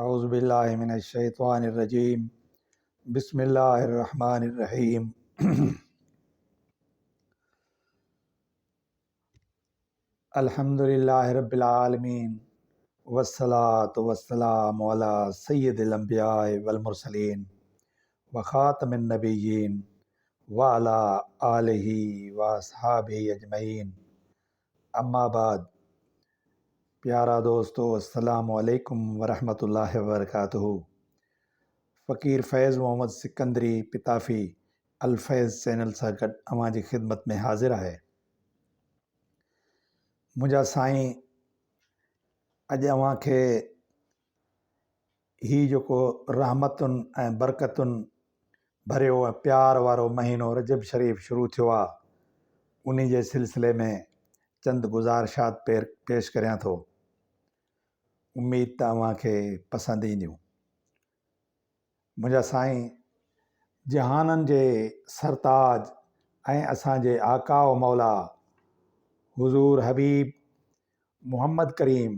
اعوذ بالله من الشيطان الرجيم بسم الله الرحمن الرحيم الحمد لله رب العالمين والصلاة والسلام على سيد الانبياء والمرسلين وخاتم النبيين وعلى آله واصحابه اجمعين اما بعد پيارا دوستو السلام عليڪم ورحمة الله وبرڪاته فقير فيض محمد سڪندري پتافي الفيض چينل سان گڏ اوهان جي خدمت ۾ حاضر آهي منهنجا سائين اڄ اوهان کي هي جيڪو رحمتن ۽ برڪتن ڀريو ۽ پيار وارو مهينو رجب شريف شروع ٿيو آ انهي جي سلسلي ۾ چند گذارشات پيش ڪريان ٿو اميد ته اوهان کي پسند اينديون. منهنجا سائين جهانن جي سرتاج ۽ اسان جي آقا و مولا حضور حبيب محمد ڪريم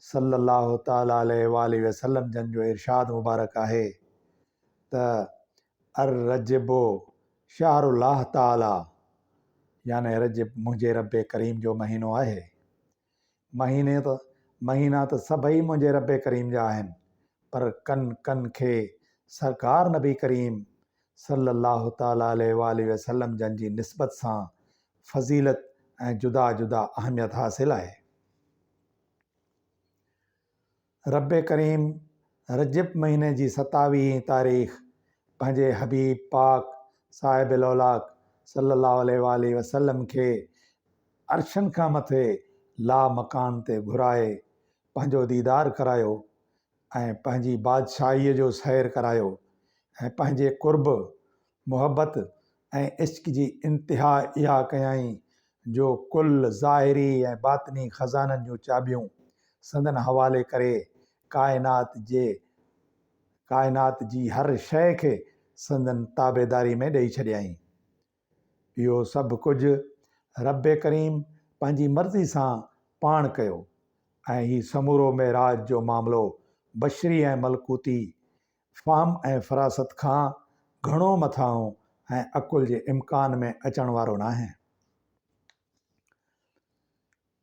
صلّي الله تعالٰي عليه واٰله وسلّم جن جو ارشاد مبارڪ آهي ته الرجب شهر الله تعالٰي يعني رجب منهنجي رب ڪريم جو مهينو آهي. مهيني ته مهينا ته سڀئي منهنجي رب ڪريم جا آهن پر ڪن ڪن کي سرڪار نبي ڪريم صلّي الله تعالٰي عليه واٰله وسلّم جن جي نسبت سان فضيلت ۽ جدا جدا اهميت حاصل آهي. رب ڪريم رجب مهيني جي ستاويهين تاريخ پنهنجي حبيب پاڪ صاحب لولاڪ صلّي الله عليه واٰله وسلّم کي عرشن کان مٿي لا مڪان تي گهرائي پنهنجو ديدار ڪرايو ۽ پنهنجي بادشاهيء جو سير ڪرايو ۽ پنهنجي قرب، محبت ۽ عشق جي انتها اها ڪيائين جو ڪل ظاهري ۽ باطني خزانن جون چاٻيون سندن حوالي ڪري ڪائنات جي ڪائنات جي هر شيء کي سندن تابعداري ۾ ڏئي ڇڏيائين. اهو سڀ ڪجهه رب ڪريم پنهنجي مرضي سان پاڻ ڪيو ۽ هي سمورو معراج جو معاملو بشري ۽ ملڪوتي فهم ۽ فراست کان گهڻو مٿانهون ۽ عقل جي امڪان ۾ اچڻ وارو ناهي.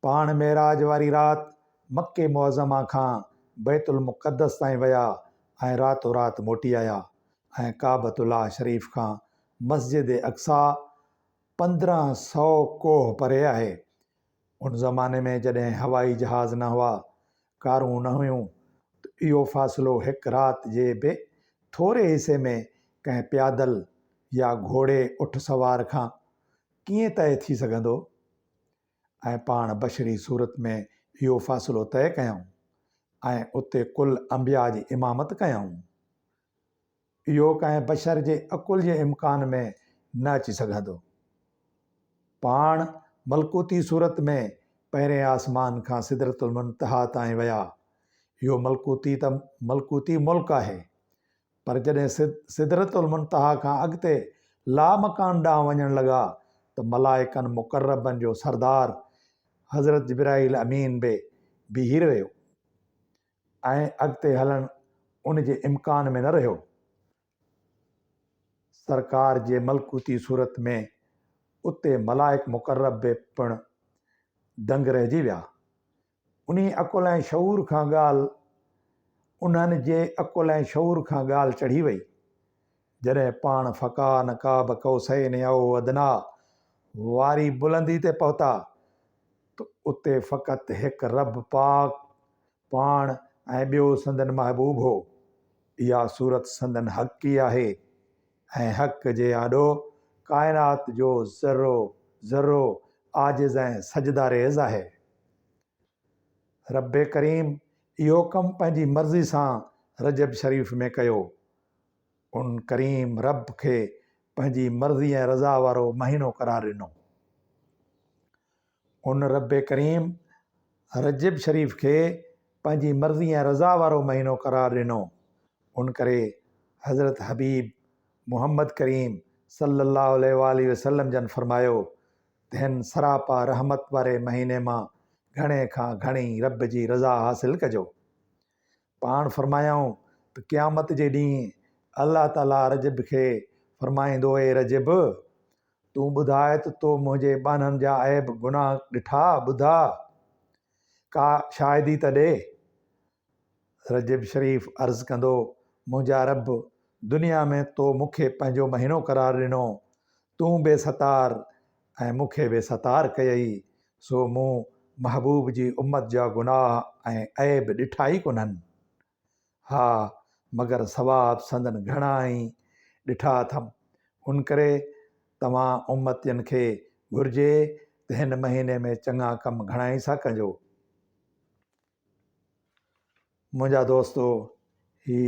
پاڻ معراج واري رات مڪي معظمه کان بيت المقدس تائين ويا ۽ راتو رات موٽي آيا ۽ ڪعبة الله شريف کان مسجد اقصيٰ 1500 ڪوهه پري آهي. ان زماني ۾ جڏهن هوائي جهاز نه هئا، ڪارون نه هيون ته اهو فاصلو هڪ رات جي به ٿوري حصي ۾ ڪنهن پيادل يا گهوڙي اٺ سوار کان ڪيئن طئي ٿي سگهندو؟ ۽ پاڻ بشري صورت ۾ اهو فاصلو طئي ڪيائون ۽ اتي ڪل انبياء جي امامت ڪيائون. اهو ڪنهن بشر جي عقل جي امڪان ۾ نه اچي سگهندو. پاڻ ملڪوتي صورت ۾ پهرين آسمان کان سدرة المنتهيٰ تائين ويا. اهو ملڪوتي ته ملڪوتي ملڪ آهي، پر جڏهن سدرة المنتهيٰ کان اڳتي لامڪان ڏانهن وڃڻ لڳا ته ملائڪن مقربن جو سردار حضرت جبرائيل امين به بيهي رهيو ۽ اڳتي هلڻ ان جي امڪان ۾ نه رهيو. سرڪار جي ملڪوتي صورت ۾ اتي ملائڪ مقرب به پڻ دنگ رهجي ويا. انهي عقل ۽ شعور کان ڳالهه انهن جي عقل ۽ شعور کان ڳالهه چڙهي وئي، جڏهن پاڻ فڪان قاب قوسين او ادنيٰ واري بلندي تي پهتا ته اتي فقط هڪ رب پاڪ پاڻ ۽ ٻيو سندن محبوب هو. اها صورت سندن حقي آهي ۽ حق جي آڏو ڪائنات جو ذرو ذرو عاجز ۽ سجده ريز آهي. رب ڪريم اهو ڪم پنهنجي مرضي سان رجب شريف ۾ ڪيو. ان ڪريم رب کي پنهنجي مرضي ۽ رضا وارو مهينو قرار ڏنو. ان رب ڪريم رجب شريف کي پنهنجي مرضي ۽ رضا وارو مهينو قرار ڏنو. ان ڪري حضرت حبيب محمد ڪريم صلي الله عليه واٰله وسلم جن فرمايو ته هن سراپا رحمت واري مهيني مان گهڻي کان گهڻي رب جي رضا حاصل ڪجو. پاڻ فرمايائون ته قيامت جي ڏينهن الله تعاليٰ رجب کي فرمائيندو اي رجب! تون ٻڌاء ته تو منهنجي ٻانهن جا عيب گناهه ڏٺا، ٻڌا؟ ڪا شاهدي ته ڏي. رجب شريف عرض ڪندو، منهنجا رب! دنيا ۾ تو مون کي پنهنجو مهينو قرار ڏنو، تون بي ستار ۽ مون کي بي ستار ڪيئي، سو مون محبوب جي امت جا گناهه ۽ عيب ڏٺا ئي ڪونهن. ها، مگر ثواب سندن گهڻا ئي ڏٺا اٿم. ان ڪري توهان امتين کي گهرجي ته هن مهيني ۾ چڱا ڪم گهڻائي سان ڪجو. منهنجا دوستو هي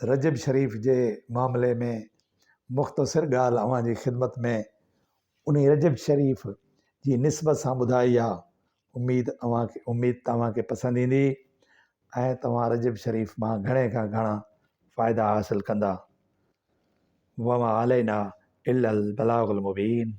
رجب شريف جي معاملي ۾ مختصر ڳالهه اوهان جي خدمت ۾ انهي رجب شريف جي نسبت سان ٻڌائي آ اميد اوهان کي اميد ته اوهان کي پسند ايندي ۽ توهان رجب شريف مان گهڻي کان گهڻا فائدا حاصل ڪندا وما علينا الا البلاغ المبين.